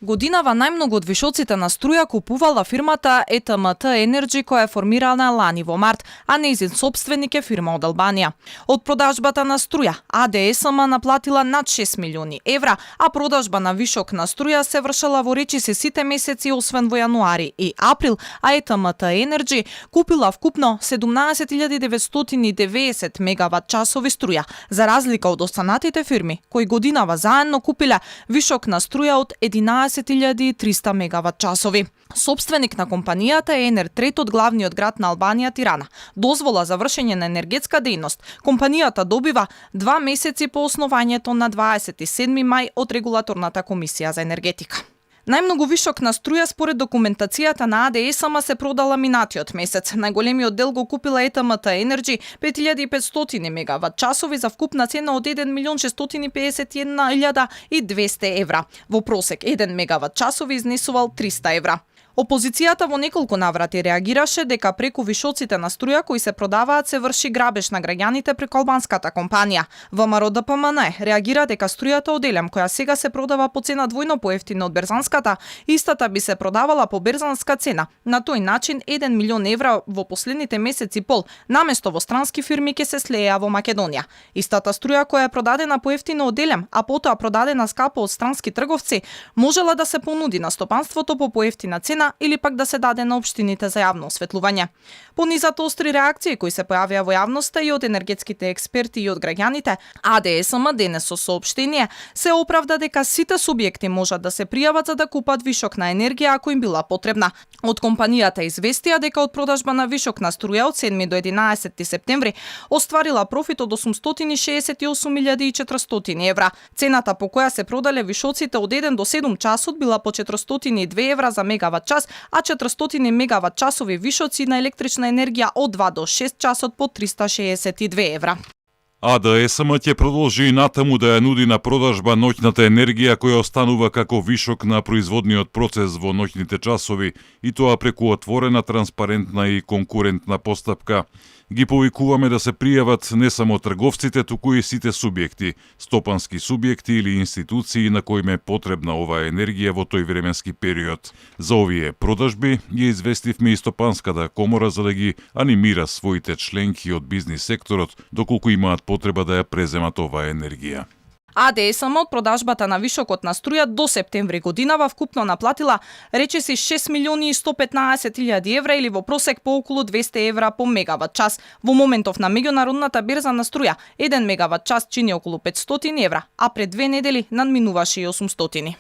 Годинава најмногу од вишоците на струја купувала фирмата ЕТМТ Енерджи, која е формирана лани во март, а нејзин сопственик е фирма од Албанија. Од продажбата на струја, АДСМ наплатила над 6 милиони евра, а продажба на вишок на струја се вршела во речиси сите месеци освен во јануари и април, а ЕТМТ Енерджи купила вкупно 17.990 мегават часови струја, за разлика од останатите фирми, кои годинава заедно купиле вишок на струја од 11.300 мегават часови. Собственик на компанијата е Енер Трет од главниот град на Албанија Тирана. Дозвола за вршење на енергетска дејност компанијата добива 2 месеци по основањето на 27 мај од Регулаторната комисија за енергетика. Најмногу вишок на струја според документацијата на АДСМ се продала минатиот месец. Најголемиот дел го купила ЕТМТ Енерджи 5500 мегават часови за вкупна цена од 1.651.200 евра. Во просек 1 мегават часови изнесувал 300 евра. Опозицијата во неколку наврати реагираше дека преку вишоците на струја кои се продаваат се врши грабеж на граѓаните преку албанската компанија. ВМРО ДПМН реагира дека струјата од Елем, која сега се продава по цена двојно поевтина од берзанската, истата би се продавала по берзанска цена. На тој начин 1 милион евра во последните месеци пол наместо во странски фирми ќе се слеја во Македонија. Истата струја која е продадена поевтино од Елем, а потоа продадена скапо од странски трговци, можела да се понуди на стопанството по поевтина цена или пак да се даде на општините за јавно осветлување. Понизато остри реакции кои се појавија во јавноста и од енергетските експерти и од граѓаните, АДСМ денес со соопштение се оправда дека сите субјекти можат да се пријават за да купат вишок на енергија ако им била потребна. Од компанијата известија дека од продажба на вишок на струја од 7 до 11 септември остварила профит од 868.400 евра. Цената по која се продале вишоците од 1 до 7 часот била по 402 евра за мегават час, а 400 мегават часови вишоци на електрична енергија од 2 до 6 часот по 362 евра. АДСМ ќе продолжи и натаму да ја нуди на продажба ноќната енергија која останува како вишок на производниот процес во ноќните часови и тоа преку отворена, транспарентна и конкурентна постапка. Ги повикуваме да се пријават не само трговците, туку и сите субјекти, стопански субјекти или институции на кои е потребна оваа енергија во тој временски период. За овие продажби ја известивме и Стопанската комора за да ги анимира своите членки од бизнис секторот доколку имаат потреба да ја преземат оваа енергија. АДСМ од продажбата на вишокот на струја до септември годинава вкупно наплатила речиси 6.115.000 евра или во просек по околу 200 евра по мегават час. Во моментов на меѓународната берза на струја 1 мегават час чини околу 500 евра, а пред 2 недели надминуваше и 800.